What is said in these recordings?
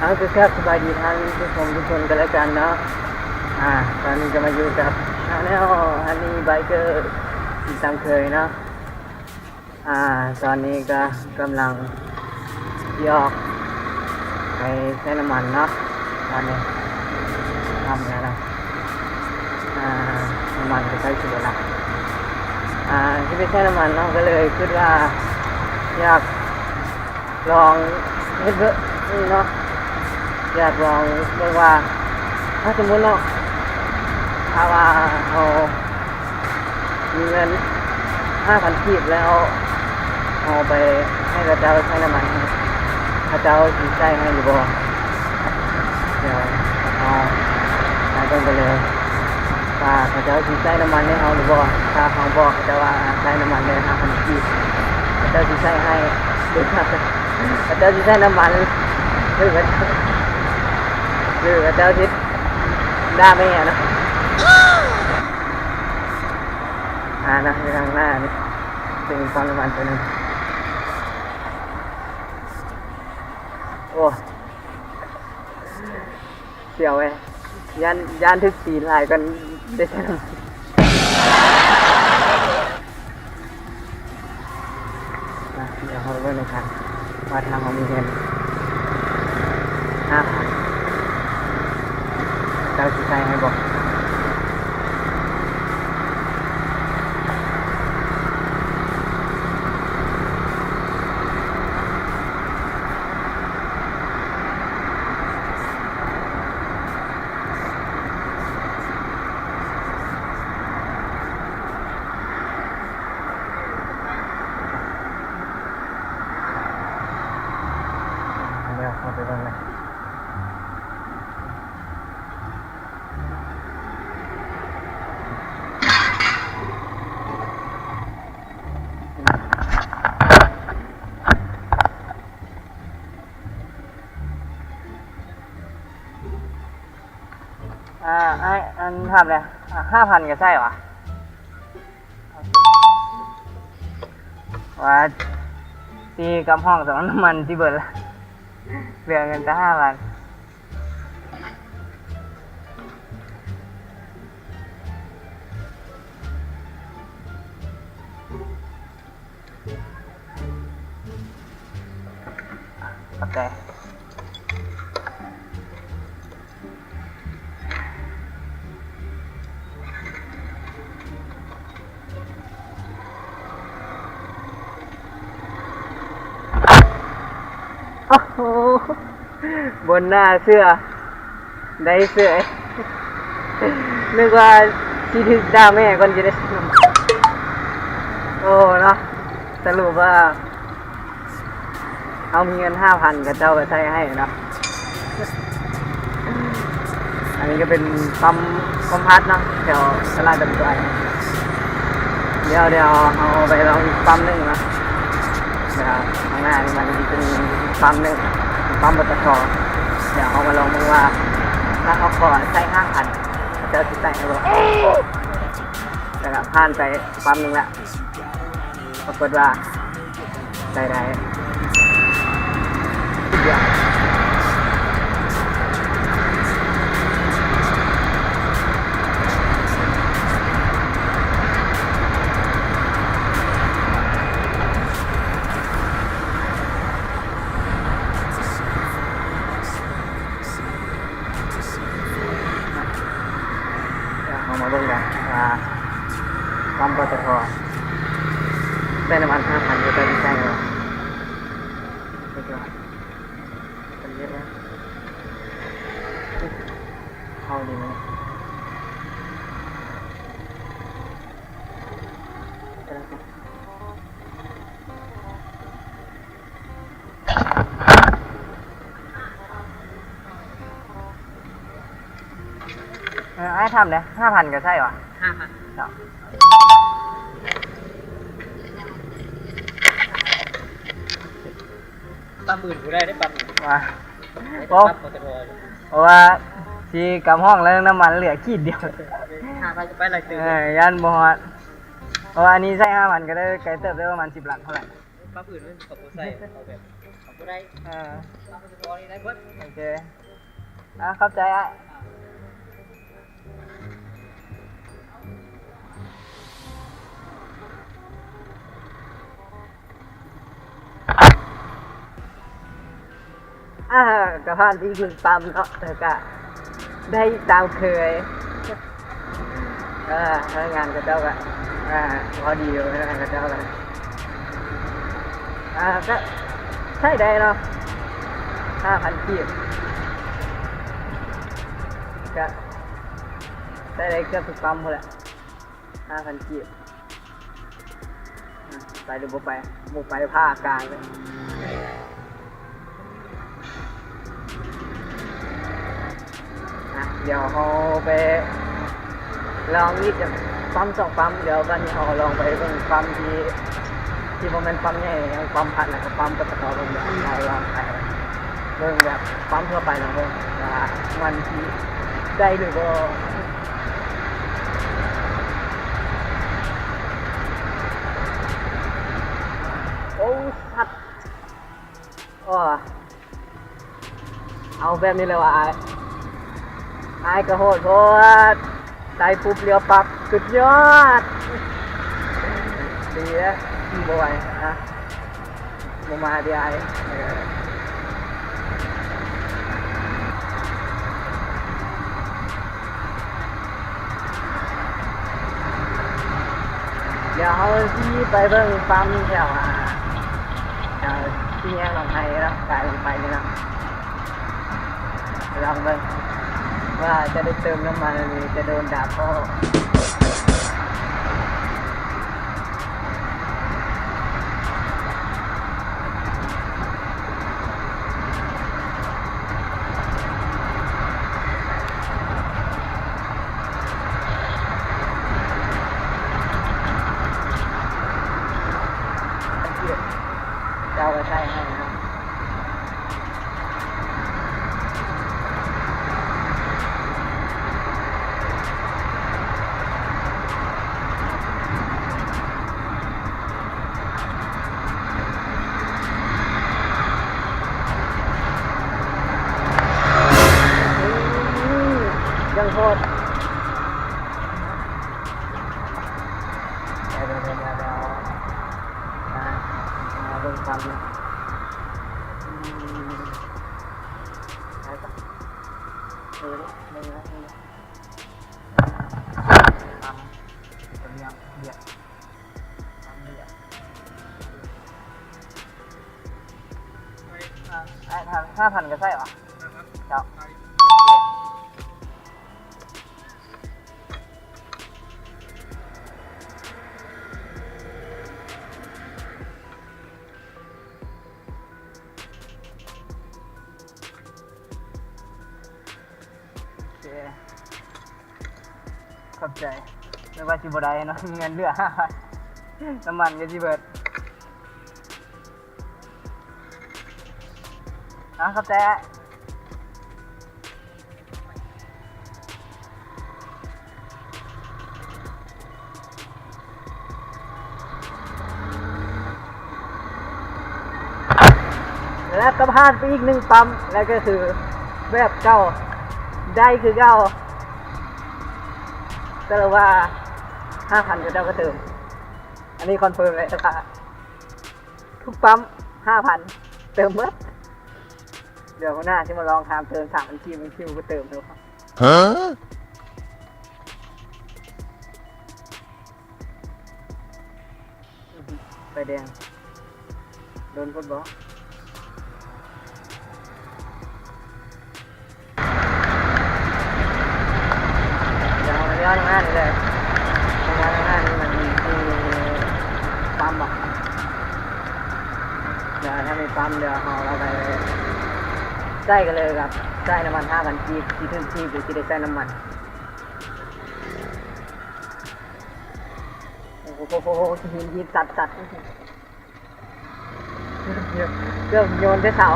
ເອົາ ສະບາຍດີທ່ານຜູ້ຊົມທຸກຄົນກັນແລ້ວກັນເນາະ. ອາ ຕອນນີ້ກໍມາຢູ່ກັບ Channel Honey Biker ອີກຕາມເຄີຍເນາະ. ອາ ຕອນນີ້ກໍກຳລັງຊິອອກໄປໃສ່ນ້ຳມັນເນາະ. ຕອນນີ້ຄ່ຳແລ້ວເນາະ. ອາ ນ້ຳມັນກໍໃກ້ຊິເບິດລະ. ອາ ຊິໄປໃສ່ນ້ຳມັນເນາະ ກໍເລີຍຄິດວ່າຢາກ ລອງເຮັດເບິ່ງເນາະ, ຢາກລອງເບິ່ງວ່າ ຖ້າສົມມຸດເນາະ ຖ້າວ່າເຮົາມີເງິນຫ້າພັນກີບແລ້ວ ເຮົາໄປໃຫ້ເຂົາເຈົ້າໃຊ້ນ້ຳມັນ ເຂົາເຈົ້າຊິໃຊ້ໃຫ້ຫຼືບໍ່? ດຽວເຮົາໄປເບິ່ງກັນເລີຍວ່າເຂົາເຈົ້າຊິໃຊ້ນ້ຳມັນໃຫ້ເຮົາຫຼືບໍ່. ຖ້າເຮົາບອກເຂົາເຈົ້າວ່າໃຊ້ນ້ຳມັນແດ່ຫ້າພັນກີບ ເຂົາເຈົ້າຊິໃຊ້ໃຫ້ ຫຼືເຂົາເຈົ້າຊິໃຊ້ນ້ຳມັນ ຫຼືວ່າ ຫຼືເຂົາເຈົ້າຊິດ່າແມ່ເນາະ. ອາ ນະ ຢູ່ທາງໜ້ານີ້ເປັນປ້ຳນ້ຳມັນຕົວໜຶ່ງ. ໂອ້ ສຽວເວີຍ ຢ້ານ ຢ້ານຖືກຕີນຫຼາຍກ່ອນໄດ້ໃຊ້ນ້ຳມັນ. ມາ ດຽວເຮົາເບິ່ງນຳກັນວ່າຖ້າເຮົາມີເງິນຫ້າພັນ ເຂົາເຈົ້າຊິໃຊ້ໃຫ້ບໍ່? ດຽວເຂົ້າໄປເບິ່ງເລີຍ. ອ່າ ອ້າຍ ອັນ ຖາມແດ່ ຫ້າພັນກໍໃຊ້ຫວາ? ວ່າ ຊິກັບຫ້ອງສຳລັບນ້ຳມັນຊິເບິດລະ ເຫຼືອເງິນແຕ່ຫ້າພັນ. ຂອບໃຈ. ໂອ້ໂຫ ບໍ່ໜ້າເຊື່ອ ໄດ້ເສີຍ ນຶກວ່າຊິຖືກດ່າແມ່ກ່ອນຊິໄດ້. ໂອ້ເນາະ ສະຫຼຸບວ່າ ເຮົາມີເງິນຫ້າພັນ ເຂົາເຈົ້າກໍໃຊ້ໃຫ້ເນາະ. ອັນນີ້ກໍເປັນປ້ຳຄອມພັດເນາະ ແຖວຕະຫຼາດດອນກວາຍ. ດຽວ ດຽວເຮົາໄປລອງອີກປ້ຳໜຶ່ງເນາະ. ດຽວຂ້າງໜ້ານີ້ມັນເປັນປ້ຳໜຶ່ງ ປ້ຳ ປຕທ. ດຽວເຮົາມາລອງເບິ່ງວ່າ ຖ້າເຮົາຂໍໃຊ້ຫ້າພັນ ເຂົາເຈົ້າຊິໃຊ້ໃຫ້ບໍ່. ແລ້ວກໍຜ່ານໄປປ້ຳໜຶ່ງລະ. ປາກົດວ່າໃຊ້ໄດ້. ດຽວເຮົາມາເບິ່ງກັນວ່າປ້ຳ ປຕທ ໃຊ້ນ້ຳມັນຫ້າພັນ ເຂົາເຈົ້າຊິໃຊ້ບໍ່. ເຂົາເຈົ້າເປັນເຮັດແລ້ວ ເຂົ້າດີໄໝ? ເອີ ອ້າຍຖາມແດ່ ຫ້າພັນກໍໃຊ້ຫວາ? ຫ້າພັນ ເນາະ. ປ້ຳອື່ນບໍ່ໄດ້ເດ້ ປ້ຳອື່ນ ວ່າ ໄດ້ແຕ່ປ້ຳ ປຕທ ເພາະວ່າຊິກັບຫ້ອງແລ້ວ ນ້ຳມັນເຫຼືອຂີດດຽວ. ຫ້າພັນກໍໄປຫຼາຍຕື່ມ. ເອີ ຢ້ານບໍ່ຮອດ ເພາະວ່າອັນນີ້ໃຊ້ຫ້າພັນກໍໄດ້ໄກເຕີບ ໄດ້ປະມານສິບຫຼັກເທົ່ານັ້ນ. ປ້ຳອື່ນມັນກໍບໍ່ໃຊ້ ເອົາແບບ ໄດ້ ອ່າ ໂອເຄ ອ່າ ຂອບໃຈອ້າຍ. ອ່າ ກະຜ່ານໄປອີກໜຶ່ງປ້ຳເນາະ ແລ້ວກະໄດ້ຕາມເຄີຍ. ເອີ ພະນັກງານເຂົາເຈົ້າກະ ອ່າ ເວົ້າດີຢູ່ ພະນັກງານເຂົາເຈົ້າກະ ອ່າ ກະໃຊ້ໄດ້ເນາະ ຫ້າພັນກີບ ກະໃຊ້ໄດ້ເກືອບທຸກປ້ຳພຸ້ນແຫຼະ ຫ້າພັນກີບ. ໄປຫຼືບໍ່ໄປ? ບໍ່ໄປ ພາກາງເລີຍ. ອ່ະ ດຽວເຮົາໄປລອງອີກຈັກປ້ຳສອງປ້ຳ. ດຽວບັດນີ້ເຮົາລອງໄປເບິ່ງປ້ຳທີ່ ທີ່ບໍ່ແມ່ນປ້ຳໃຫຍ່ ປ້ຳພັດ ແລ້ວກໍປ້ຳ ປຕທ ເບິ່ງ ດຽວເຮົາລອງໄປເບິ່ງແບບປ້ຳທົ່ວໄປເນາະ ເບິ່ງວ່າມັນຊິໄດ້ຫຼືບໍ່. ໂອ້ ສັດ ໂອ້ ເອົາແບບນີ້ເລີຍວ່າອ້າຍ ອ້າຍກະໂຫດໂພດ ໄດ້ປຸບລຽວປັບ ສຸດຍອດ. ດີແລ້ວ ບໍ່ໄຫວນະ ບໍ່ມາເດອ້າຍ. ດຽວເຮົາຊິໄປເບິ່ງປ້ຳແຖວ ອ່າ ແຖວສີ່ແຍກໜອງໄຮເນາະ ກາຍລົງໄປນີ້ເນາະ. ລອງເບິ່ງວ່າຈະໄດ້ເຕີມນ້ຳມັນ ຫຼື ຈະໂດນດ່າພໍ່. ເຈົ້າກະໃຊ້ໃຫ້ເນາະ. ຍັງໂຫດ ດຽວ ດຽວ ດຽວ ດຽວ ດຽວ ມາ ມາເບິ່ງຄຳ ອືມ ໄປ ໄປ ເອີ ເບິ່ງ ເບິ່ງ ເບິ່ງ ຄຳ ເປັນຫຍັງ ເບຍ ຄຳ ເບຍ ໄປ ອ່າ ໄອ້ ຫ້າ ຫ້າພັນກະໃຊ້ຫວາ? ເຈົ້າ. ໂອເຄ ຂອບໃຈ. ນຶກວ່າຊິບໍ່ໄດ້ເນາະ ເງິນເຫຼືອຫ້າພັນ ນ້ຳມັນກະຊິເບິດ. ອ່າ ຂອບໃຈ. ແລ້ວກະຜ່ານໄປອີກໜຶ່ງປ້ຳ ແລ້ວກະຄືແບບເກົ່າ ໄດ້ຄືເກົ່າ ແຕ່ວ່າຫ້າພັນ ເຂົາເຈົ້າກະເຕີມ. ອັນນີ້ຄອນເຟີມເລີຍ ຖ້າ ທຸກປ້ຳຫ້າພັນ ເຕີມເບິດ. ດຽວມື້ໜ້າຊິມາລອງຖາມເຕີມ ຖາມອັນຄິວ ອັນຄິວກະເຕີມເດີ. ຮະ? ໄຟແດງ ດົນໂພດບໍ? ດຽວເຮົາມາເລີຍທາງນັ້ນເລີຍ ເພາະວ່າທາງນັ້ນມັນມີປ້ຳບໍ? ດຽວຖ້າມີປ້ຳ ດຽວເຮົາເອົາໄປໃຊ້ກັນເລີຍ ກັບໃຊ້ນ້ຳມັນຫ້າພັນກີບ ຊິຖືກທີ່ ຫຼື ຊິໄດ້ໃຊ້ນ້ຳມັນ. ໂອ້ໂຫ ຫີນດີດສັດໆ. ເກືອບໂຍນໃສ່ເສົາ.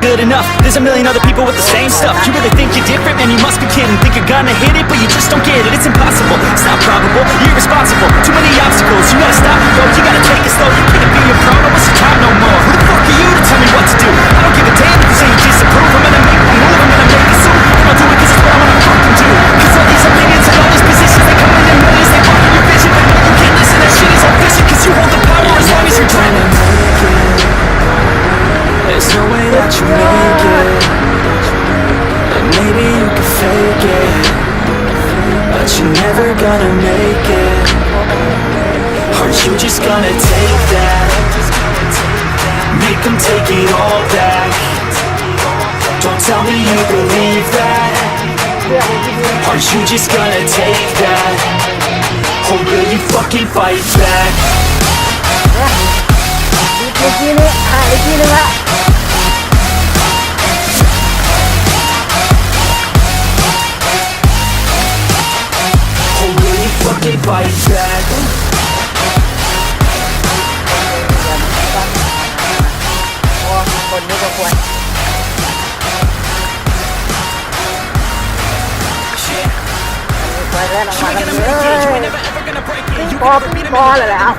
good enough. There's a million other people with the same stuff. You really think you're different? Man, you must be kidding. Think you're gonna hit it, but you just don't get it. It's impossible. It's not probable. You're irresponsible. Too many obstacles. You gotta stop, yo. You gotta take it slow. You can't be a pro. No, it's your time no more. Who the fuck are you to tell me what to do? I don't give a damn if you say you disapprove. I'm gonna make my move. I'm gonna make it soon. And I'll do it 'cause it's what I wanna fucking do. 'Cause all these opinions and all these positions, they come in millions. They block your vision. But no, you can't listen. That shit is all fiction. 'Cause you hold the power as long as you're dreaming. There's no way that you make it. And maybe you could fake it, but you're never gonna make it. Aren't you just gonna take that? Make 'em take it all back. Don't tell me you believe that. Aren't you just gonna take that? Or will you fucking fight back? ອີກທີໜຶ່ງ ອ່າ ອີກທີໜຶ່ງລະ. Or will you fucking fight back? ໂອ້ ຄົນນີ້ກໍຄວນ ໄປແລ້ວ ອອກມາແລ້ວເດີ. ປີປອ ປີປອແລ້ວ.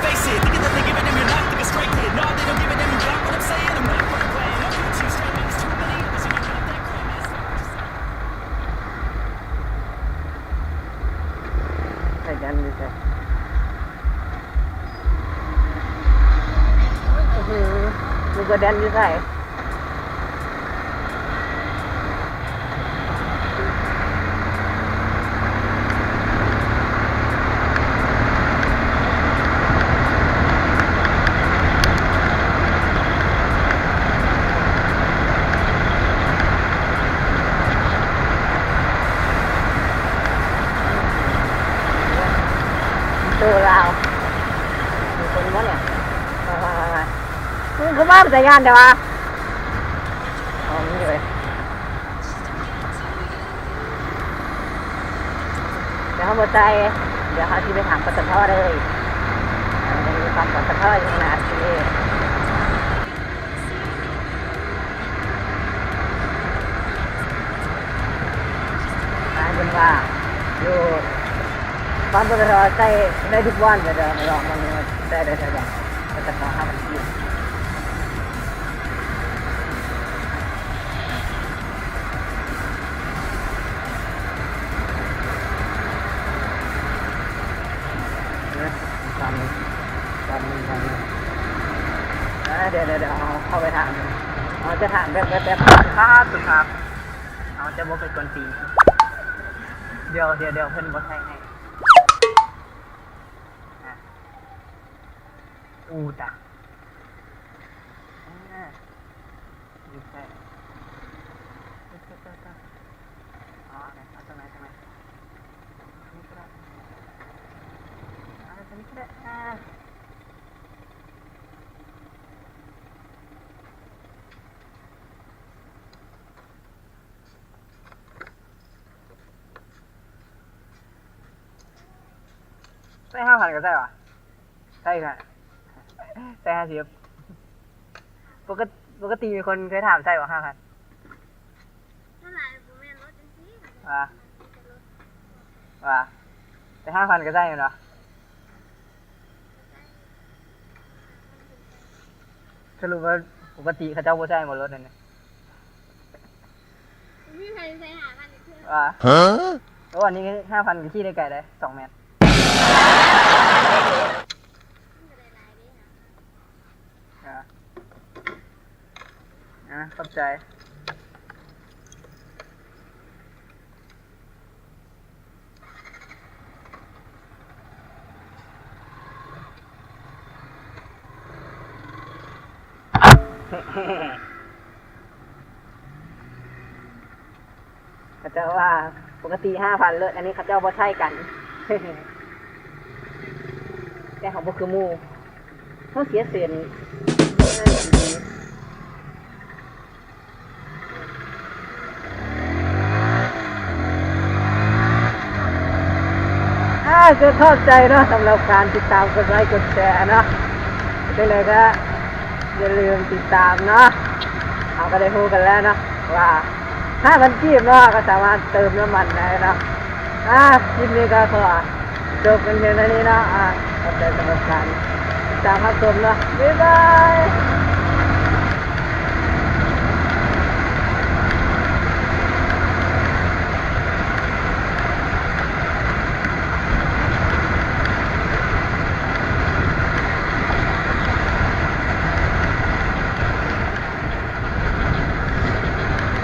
ໄປກັນຢູ່ໃສ? ອື ນຶກວ່າແດນຢູ່ໃສ? ໂຕລາວ ມີຄົນບໍ່ນີ້? ເອີ ຄືມາເປັນຕາຢ້ານແທ້ວະ? ອໍ ມີເລີຍ. ດຽວເຮົາບໍ່ໃສ່ ດຽວເຮົາຊິໄປຖາມ ປຕທ ເລີຍ. ເອີ ມີປ້ຳ ປຕທ ຢູ່ຂ້າງໜ້າທີ່. ກາຍເປັນວ່າຢູ່ປ້ຳ ປຕທ ໃຊ້ໄດ້ທຸກວັນເດີ ລອງມັນໃຊ້ໄດ້ ໃຊ້ໄດ້ ປຕທ ຫ້າພັນກີບ. ເອີ ຕາມນີ້ ຕາມນີ້ ຕາມນີ້. ເອີ ດຽວ ດຽວ ດຽວ ເຮົາເຂົ້າໄປຖາມ ເຮົາຈະຖາມແບບ ແບບ ແບບສຸພາບ ສຸພາບ. ເຮົາຈະບໍ່ໄປກວນຕີນ. ດຽວ ດຽວ ດຽວ ເພິ່ນບໍ່ໃສ່ໃຫ້. ອູຕາ ອ່າ ຢູ່ໃສ? ເອີ ເອີ ເອີ ເອີ ອໍ ເອົາຕົງໃດ ຕົງໃດ? ຕົງນີ້ກໍໄດ້ ອ່າ ຕົງນີ້ກໍໄດ້ ອ່າ. ໃສ່ຫ້າພັນກໍໃສ່ຫວາ? ໃສ່ກະ ໃສ່ຫ້າສິບ. ປົກກະ ປົກກະຕິມີຄົນເຄີຍຖາມໃສ່ບໍ່ ຫ້າພັນ? ສ່ວນຫຼາຍບໍ່ແມ່ນລົດຈັ່ງຊີ້ ວ່າ ວ່າ ແຕ່ຫ້າພັນກໍໃສ່ແມ່ນບໍ່? ສະຫຼຸບວ່າປົກກະຕິເຂົາເຈົ້າບໍ່ໃຊ້ບໍ່ລົດນັ້ນນະ? ມີໃຜໃຊ້ຫ້າພັນເທື່ອ ວ່າ ຮະ? ໂອ້ ອັນນີ້ຫ້າພັນກໍຂີ່ໄດ້ໄກເດ້ ສອງແມັດ. ອ່າ ອ່າ ຂອບໃຈ. ເຂົາເຈົ້າວ່າປົກກະຕິຫ້າພັນໂລດ ອັນນີ້ເຂົາເຈົ້າບໍ່ໃຊ້ກັນ ແຕ່ເຮົາບໍ່ຄືໝູ່ ເຮົາເສຍເສັ້ນ. ອ່າ ກໍຂອບໃຈເນາະ ສຳລັບການຕິດຕາມ ກົດໄລກົດແຊເນາະ. ຈັ່ງໃດກໍຢ່າລືມຕິດຕາມເນາະ. ເຮົາກໍໄດ້ຮູ້ກັນແລ້ວເນາະ ວ່າຫ້າພັນກີບເນາະ ກໍສາມາດເຕີມນ້ຳມັນໄດ້ເນາະ. ອ່າ ຄລິບນີ້ກໍຂໍຈົບກັນພຽງເທົ່ານີ້ເນາະ. ອ່າ ຂອບໃຈສຳລັບການຕິດຕາມຮັບຊົມເນາະ. ບາຍບາຍ.